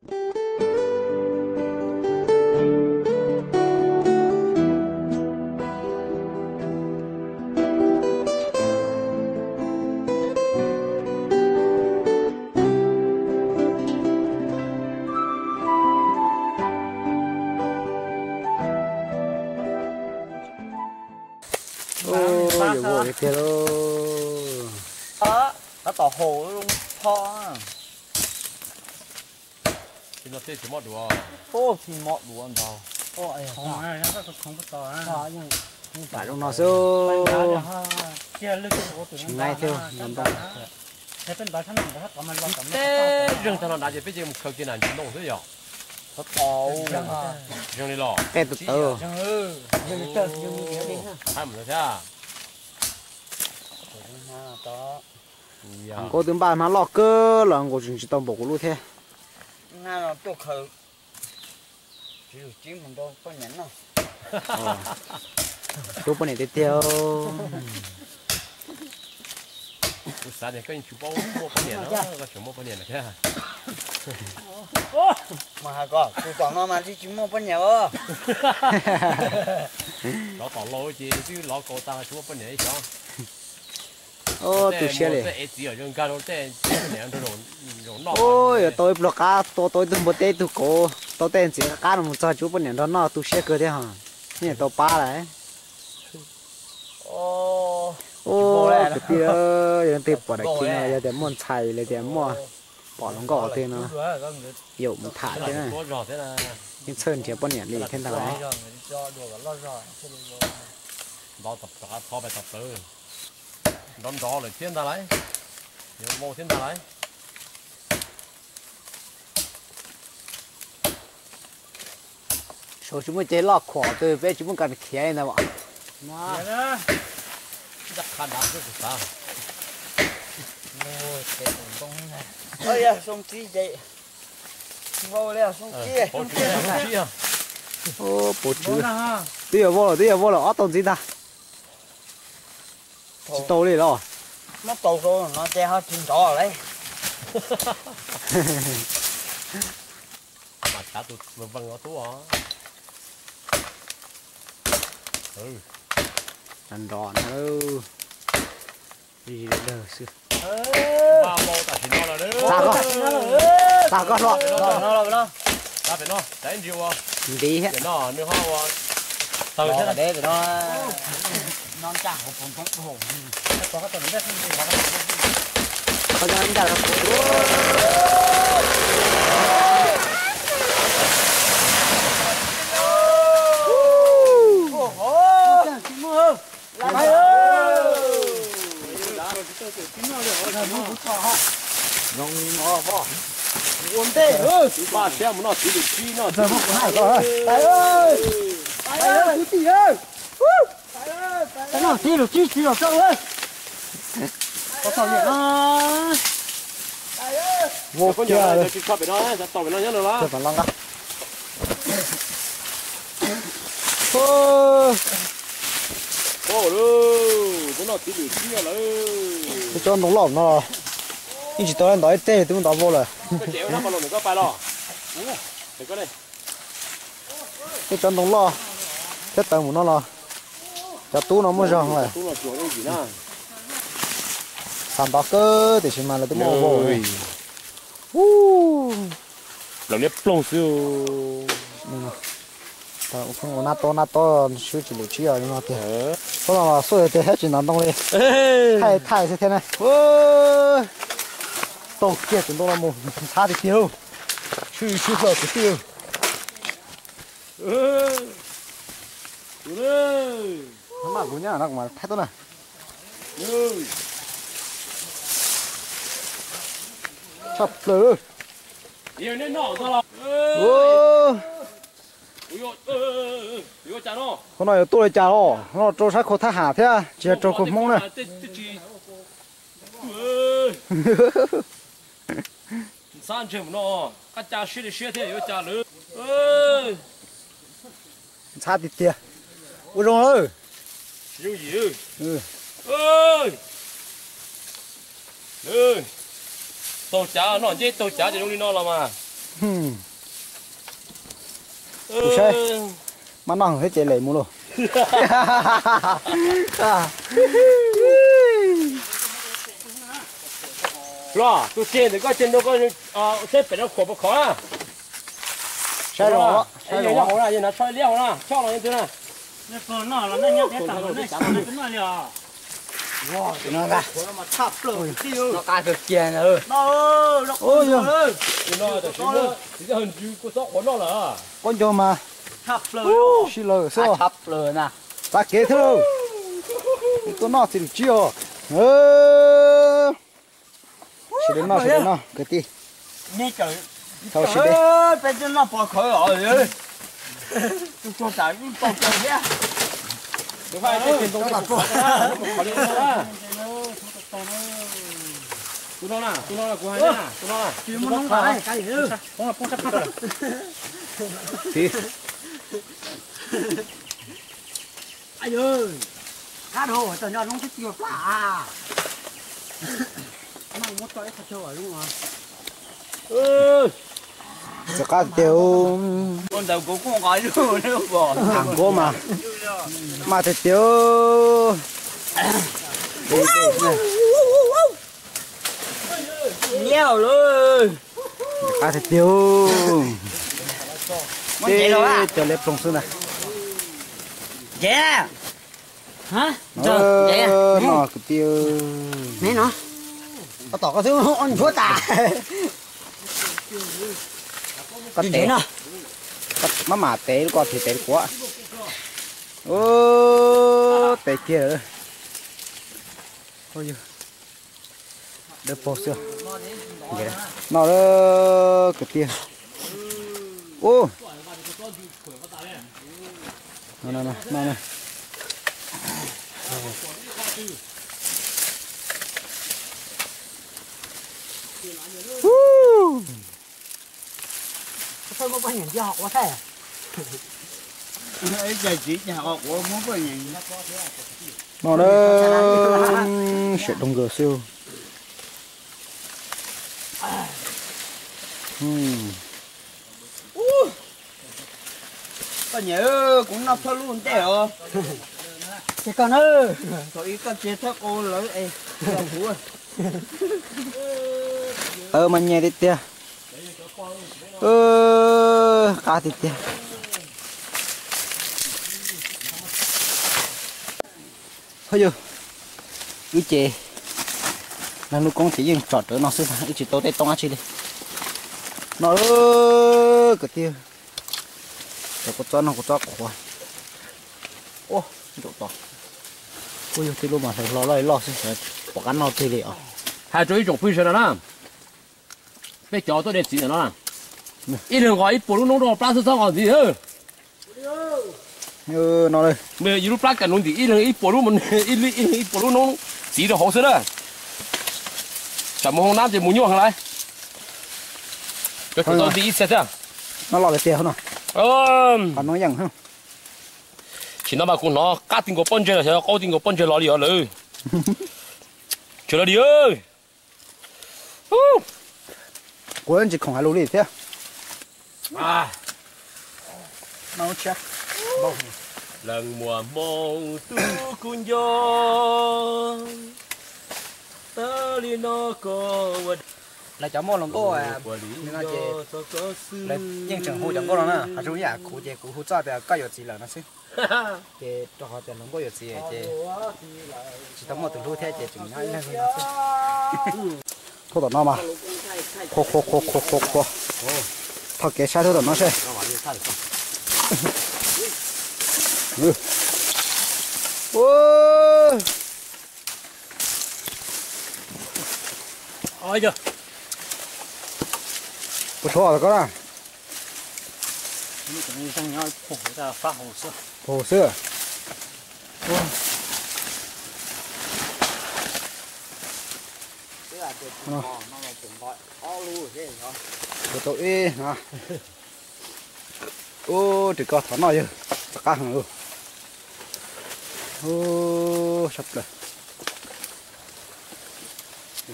Yuav ua tiag lauj. Tab tom haus zoo pho. Tsis mob duav. Tsis mob duav ntau. Lam zoo no xwb. Tsis nqaij thiab ntoo. Teb zeeg tag no nrad ces peb ces mus khaws kiag na ntsis ntoo xwb yom. Zeeg li los. Qe tawv tawv. Haib mus thiab. Nkaus twb npaj hmab loj kawg los nkaus tseem tsis tau npaum kuv lub thiab. Cuab poj niam tiag tiag. Kuv xav tias koj yeej tsis paub muaj poj niam no, koj tseem muaj poj niam lawm thiab. Mas hais kom tus tom no mas tsis muaj poj niam os. Lov tom laus ces twb lov kaus tas tsis muaj poj niam ib xyov. Tu siab li. Tej ev txiv zoo nkag rau tej poj niam nrog zaum noj. Yuav tau ib pluag qab tua tau ib tug npua teb ib tug kauv tau tej ntxiv qab qab no mus txog tsis muaj poj niam nrog noj tu siab kawg thiab hos. Yeej tau pab lawm. Kwv tij, yog leej twg pom daim clip no yog tias muaj ntxhais los tias muaj pom hluas nkauj qhov twg no, yaum mus tham thiab na. Yeej txhawj nrhiav poj niam li thiab ntag lauj. Nrov nrov lawm thiab ntag lauj. Yuav vau thiab ntag lauj. Saum tsis muaj cev loj khuam twg peb tsis muaj kas khiav li ntag as. Puv tswv, twb yuav vau lawm, twb yuav vau lawm, ob tau ntxiv ntag. Tsis tau li los? Muab tau rau no ces ho tsis nrov lawm. Mas xav tus vees no tub os. Nrov nrov na. Ib dag xwb. Txav koj, txav koj hlo. Ntiv thiab. Ua ntej, pab siab mus noj txiv lwm sib noj. Noj txiv lwm sib txiv los tau. Vau kiag, tsis tso pem no, tau pem no nyob no las. Kuv noj txiv lwm sib lawm. Tej tsob ntoo loj no yeej tsis tau ntov ib teg twb muab ntov vau lawm. Tej tsob ntoo loj thiab tawv mus no los cov tub no muaj zog lawm. Xav ntov kawg tiam sis mas lawv twb muab vau. Plaws liab ploog xwb. Ua nab tob nab tob swb tsis lwm sib os no tiag. Thaum no los xuaj tiag tiag thiab tsis ntov ntoo li. Thaij thaij xwb thiab na. Taug kiag tus ntoo no mus ntxhab tiag tiag lauj. Swb swb hlo kwv tij. Maj kuv nyab no kuv mam thaij tuaj na. Tshaj plaws. Qhov no yuav tuaj li cas os? No rau sab khau thab ham thiab tsis yog rau khau Hmoob na. Ntxhab ntseg mus no, qab ca siab li siab thiab yuav cas lawm. Ntxhab tiag tiag. Ua zoo lawm. Tsis yooj yim. Taug cav noj nceb taug cav ces zoo li no los mas. Kuv saib, maj noj heev thiab ces lem mus lauj. Los, tus tseg ntawm koj tseg nrau koj saib pem no khuam puas khov na. Saib los, saib los. Yog hauv na, yog na, tsho liab hauv na, tsho los yeej twg na. Tus no qab kawg kiag na. Koj nco mas. Sib law xwb. Txav kev thiab lauj. Tuaj noj txiv lwm tsib os. Sib de noj, sib de noj kwv tij. Thaum sib de. Tiv. Qab dhau, cov nyob loob twb tiag plab. Muab tso ib qho chaw loob. Txiv qab tiag. Nqav nkuab mas, mas tiag tiag. Nyiab lawm. Qab tiag tiag. Teb cov liab ploog xwb ntag. Nce. No kwv tij. Neb no. Koj tom koj xwb, nchuav tas. Koj tev no. Maj mam tev lub ko thiab tev lub kuv. Ub, tev kiag lawm. Dawb paug xwb. No kwv tij. Ub. No na, siab doo nkawd xwb. Koj niam, kuv noj thawj lub ntej os. Ces koj na, thaum ub koj tsis thawj qau lawv es kuv. Tawv mas nyem tiag tiag. Qab tiag tiag. Ho yog wb ces, lub koob ces yeej tsom rawv no xwb, wb tsis tau tej toob dab tsi li. No kwv tij, cov kua txob no kua txob qhuav. Ua nraum tod, kuj yog tib lub mas hlawv hlo loj li loj xwb, pom qab noj tiag li os. Hais rau ib tsoom phooj ywg sawv daws na, peb cov tuaj de txiv ntawm no, ib leeg nqos ib puas lub noob rau plab xwb txhob nqos ntxiv. Yus lub plab kas nuv ntim ib leeg ib puas lub, ib leeg ib puas lub noob txiv rau hauv xwb na. Tsam mus hoob nab ces mus nyuaj heev lawm. Tau ntim ib txhia thiab. Noj loj tiag tiag no. Qab noob yeej. Tsis no mas kuv hnov qab ti nkaus pob ntseg los xyov qaub ti nkaus pob ntseg los li os lawm. Tsis los li. Kuv tsis khoom hais lus li thiab. Leej muaj hmoo tub kuv nco, tawv li no koj ua. Lawv cov muaj hluas nkauj no ces lawv yeej tseem hu cov nkauj no na, hos zoo ib yam kuv ces kuv hu txoj tias koj yuav txiv lawm no xwb. Ces rau qhov tias hluas nkauj yuav txiv ces tsis tau muaj tus hlub thiab ces tseem nyob ib leeg li no xwb. Thauj tom no mas, qhua qhua qhua qhua qhua qhua. Thauj kev saib thauj tom no seb. Puas tshuav koj na? Phau xwb. Tshuav tau ib na. Ub, ris ko thov noj yawg, rov qab heev. Ub, sab plaws.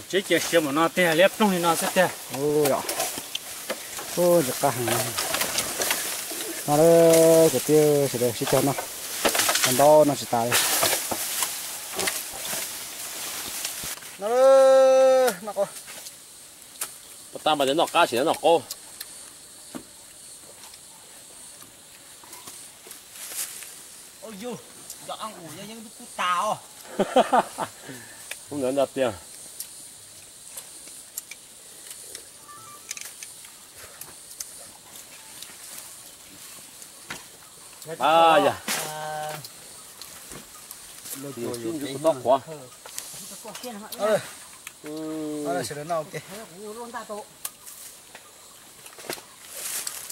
Tseb cia siav npaum no tiag, liab ploog li no xwb tiag. Ntxim qab heev no. Kwv tij sawv daws sib cog noj, ntau noj tsis tas li. Noj, noj qaub. Puas tag mas noj qab tsis noj qaub. Ub, ntawd no tiag. Yog, kuv tau qhuav.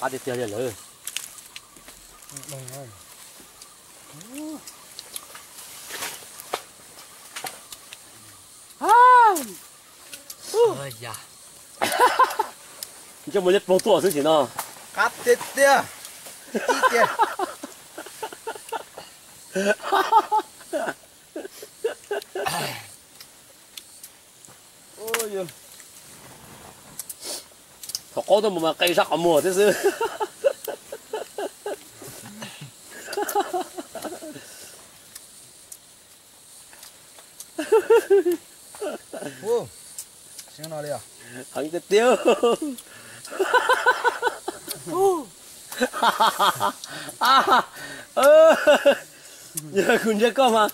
Qab tiag tiag li lawm. Ntsej muag liab ploog tuaj xwb tsis no. Qab tiag tiag. Ib tiag. Thaum qaub tuaj mus mas qe sab qhov muag thiab xwb. Heev tiag tiag. Yog kuv ntsia koj mas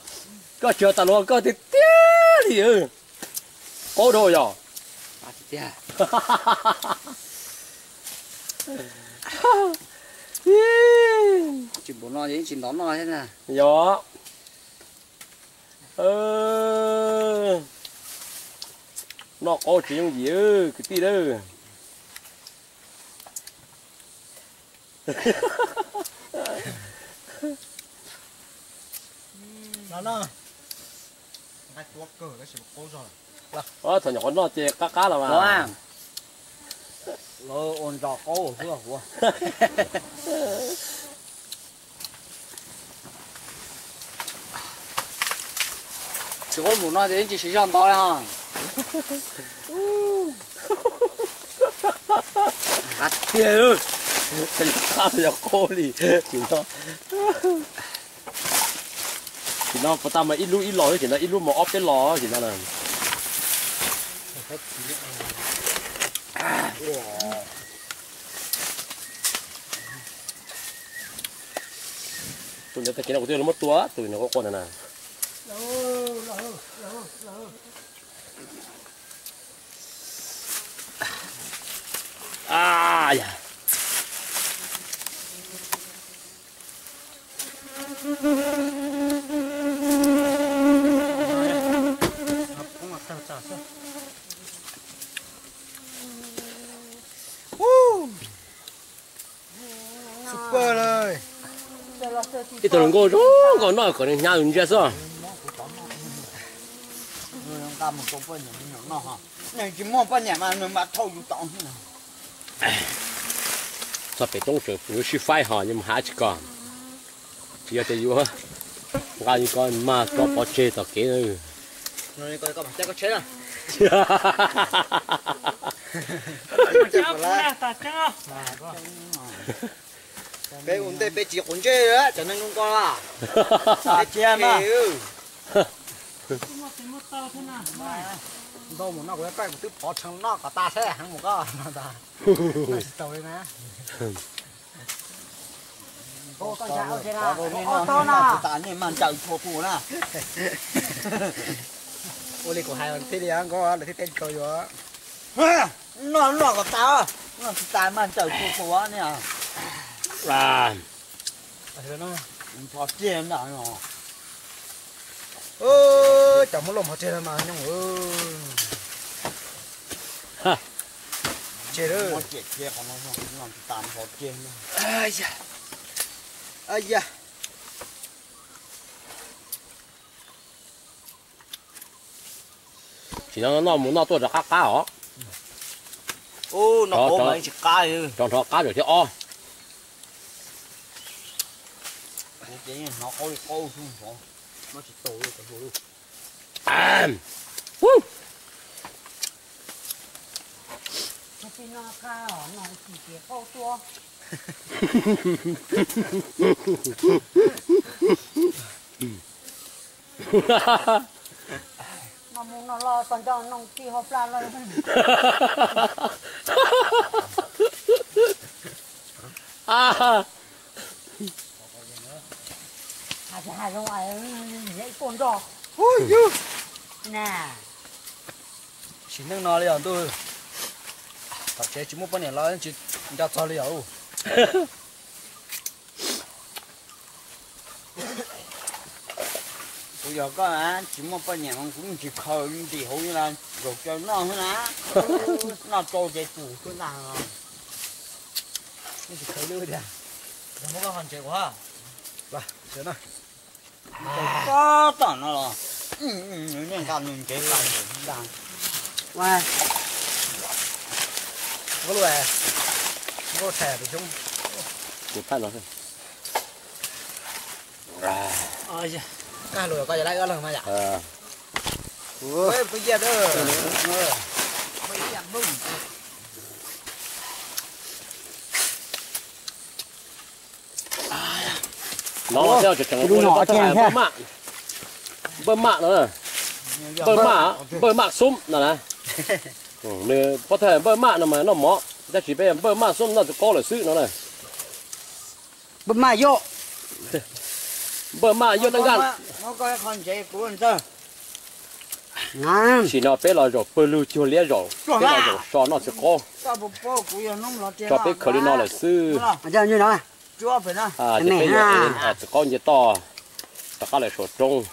koj tsuas tas luag koj tiag tiag li. Qaub dhau yog. Tsis npaum no yeej tsis ntov noj thiab na. Yog. Noj qaub tsis yooj yim kwv tij lawm. Thaum nyuam qhuav noj ces qab qab los mas. Lawv ua ntsos qaub xwb huv. Tsis qaub mus no ces yeej tsis siv zog ntov li ho. Qab tiag, qab yog qaub li. Tsis no, tsis no puas tag mas ib lub ib los, tsis no ib lub mas ob peb los tsis no na. Tus ntawd tag kis no kuv twb muab tua tus nws quaj quaj ntawd na. Ib tug hluas nkauj zoo nkauj noj kom nws hnyav ntsia xwb. Txog pem roob tseem yuav sib faib ho yuav mus hais tsis koj. Tsis yog tias yuav nqa li ko mas tso pov tseg tom kev. Peb ua ntej peb tsis quav ntsej cov neeg zoo ko. Ntau mus no kuv, kuv twb pov tshee noj kom tas seb heev mus koj no tas. Tsis tau li na. Tsis tas nej mas ntsawm tshua kuv na. Ua li kuv hais thiaj li nkauj lawv thiaj teb nkaus yuav. Noj noj kom tas, noj tsis tas mas ntsawm tshua kuv ne. Npho tiag ntag no. Cov muab loj npho tiag mas nyooj. Tseg lawm. Tsis no noj mus noj tuaj rov qab qab os. Rov nrov qab lawm thiab os. Tij no qab os, no tsis ces qaub tuab. No mus no los tau nco no tij hauv plaj lawm. Hais zoo, ib tuaj nrog. Na, sim neej no li os ntuj, tom tsev tsis muaj poj niam los tsis nco txog li os. Kuv yog koj tsis muaj poj niam kuv tsis khaws ntim hauv li los zaum caw noj xwb na. Noj rau ces tus kuj ntag. Tsis khaws li tiag. Muab koj ho ntsev kuv ha. Tom no los nws nqa nws ntsev los ntag. Muab lub, muab lub tshais tus xyoob. Kuv thaj no. Koj lus koj yog lab ib leeg mas yom. Peb pw ciaj dab. No thiaj tseem ua li pab thawj hais npawj maj, npawj maj no, npawj maj, npawj maj xub no na. Nws pab thawj hais npawj maj no mas noj mov, tab sis peb npawj maj xub noj txiv qaub lawm xwb no na. Npawj maj yoj, npawj maj yoj dab nkaj. Sim no peb los zaum pawg lug cuag liab zaum, peb los zaum so noj txiv qaub. Tso peb khaws li no lawm xwb. Ces peb yuav txiv qaub nce toj rov qab lawm saum roob.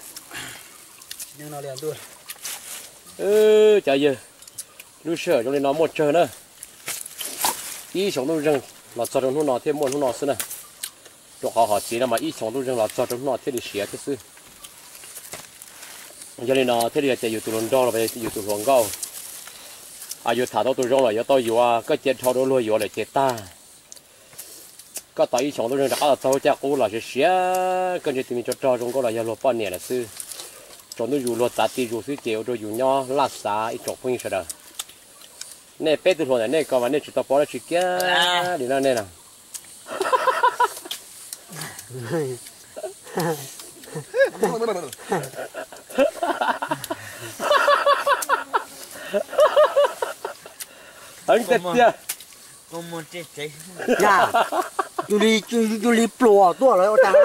Cov yawg, lub sij hawm zoo li no muaj tsawg na. Ib xyoos ntuj zeeg los txog rau hnub no thiaj muaj hnub no xwb na. Rau qhov hom txiv no mas ib xyoos ntuj zeeg los txog rau hnub no thiaj li siav thiab xwb. Yog li no thiaj li hais tias yus tus hluas nraug los yus tus hluas nkauj, yus tham tau tus zoo los yuav tau yuav, koj cia dhau rau luag yuav lawm ces tag. Koj tos ib xyoos ntuj zeeg rov qab los txog lub caij qub los siav siav, koj ntshe tus me rog rog zoo nkauj los yog luag poj niam lawm xwb. Tsaus ntuj zus luag txav ti zus xwb ces ua rau yus nyob laj xav ib tsoom phooj ywg sawv daws. Nej peb tug hluas ntawm nej ko mas nej tsis tau paub dab tsi kiag li no nej na. Heev tiag tiag. Yog, tus li pluas tuaj lawm ua cas na.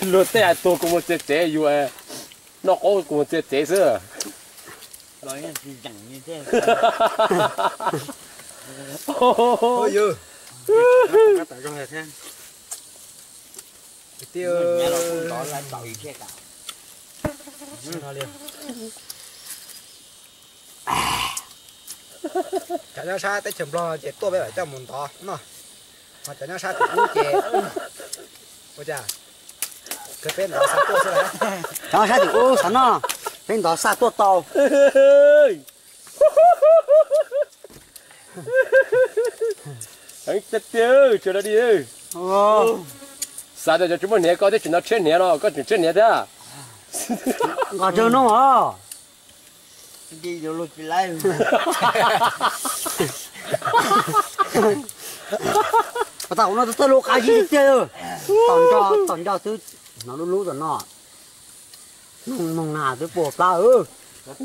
Luag tej hais tuag kuv mus txiav tsev, yus noj qaub kuv mus txiav tsev xwb. Cov nyob sab teb chaws Nplog ces tuaj peb mam coj mus ntov noj, ho cov nyob sab tim ub ces ua cas peb ntov xa tuaj xwb. Cov nyob sab tim ub xav noj, peb ntov xa tuaj tau. Heev tiag tiag, tsuas da di. Xav tias cov tsis muaj hniav koj twb tsis hnov tshiab hniav no koj tseem tshiab hniav thiab. Nqos tsawg no os. Tau no txawj lub qab zib tiag tiag. Tom nco, tom nco twb hnov lub lub tom no. Moog na twb puas plab. Tshuav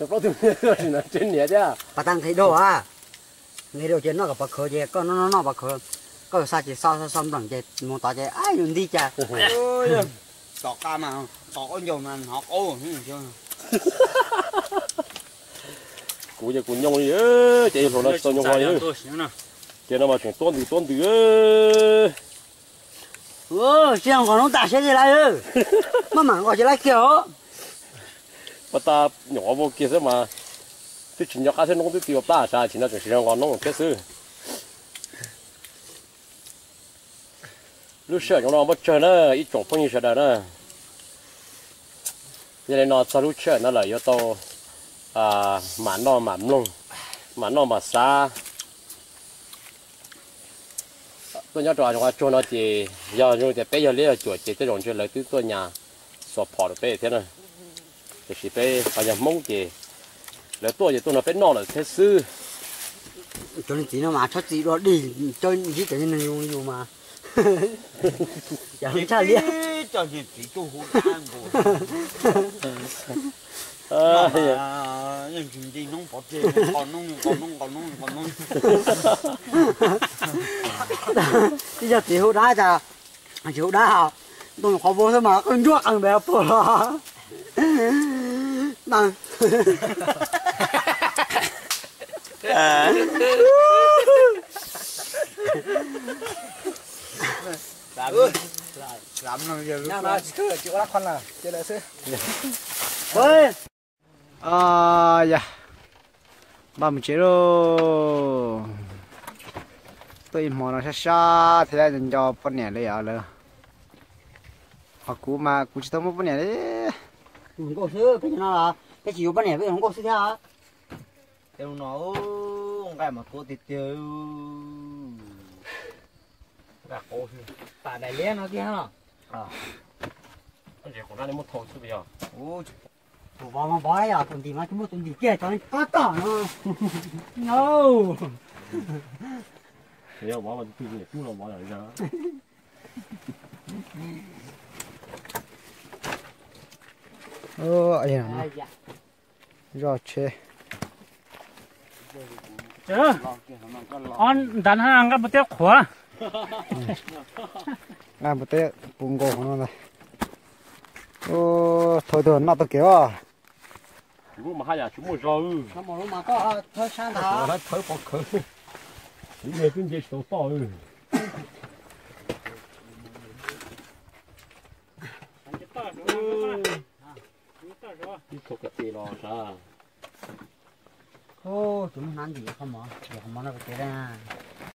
plaub tug niam thiab. Pas tag nqhis dhau a, nqhis dhau ces noj kom pov khawv ces koj noj noj noj pov khawv, koj xa ces xa xa npleem ces mus tod ces yus nti cas. Tom qab mas tom qaub ncaug mas hnov qaub. Kuv ces kuv nyooj li, ces yog hluas no tsis tau nyooj li. Ces no mas tseem tuab ntws tuab ntws. Sib nqos noob tas siab li lawm, maj mam nqos ces lawm kiag os. Pas tas nyuam qhuav vau kiag xwb mas twb tsis nco qab thiab, noob twb ti ua plab sas, tsis no tseem sib nqos noob thiab xwb. Lub sij hawm zoo no muaj tsawg na ib tsoom phooj ywg sawv daws na. Yog li no txog lub sij hawm no lawm yuav tau mam noj mam mloog, mam noj mam xav. Tuaj nyob rau qhov tsuag no ces yog zoo tias peb yog liab yog cuam ces tej zaum ntshe lawv twb tuaj nyas xuas phom rau peb thiab na. Tiam sis peb ho yog Hmoob ces lawv tuaj ces tuaj nrog peb noj lawm thiab xwb. Cov niag txiv no mas txhob txwm dua dig, ntsib cov niag neeg zoo li yus mas yog tshaj liab. Cov niag txiv tuaj hu dab nkaus, yeej tsis nti noob pov tseg, nqos noob, nqos noob, nqos noob, nqos noob. Ib yog txiv hu dab cas, tsis hu dab, ntoo qhov vau xwb mas qeej nruab qeej npe puag los. Yog, npaj mus tsev lauj. Tuaj ib hmo no sab sab thiab nco poj niam li os lawm. Ho kuv mas kuv tsis tau muaj poj niam li. Tus hluas nkauj xwb, peb cov no los peb tsis yuav poj niam, peb tus hluas nkauj xwb thiab. Tej no nqaij mas tuab tiag tiag. Nqaij qaub xwb. Tam daim liab no kiag no. Tus vov mas vov yom, tus ntim mas tsis muaj tus ntim kiag, cov qab tom no. No. Yog vov mas tus twg tub los vov yom. Zoj tsheb. Ntab nqaij npua teb qhuav. Nqaij npua teb puv nkaus no ntag. Thaum twg noj tau kev os. Lub mas haj yam tsis muaj zog. Thawb pov khawv. Twb nce tsis tau toj. Ib tug ka ce los sav. Tus muaj hnab ntim qhov mov, qhov mov no ka ce na.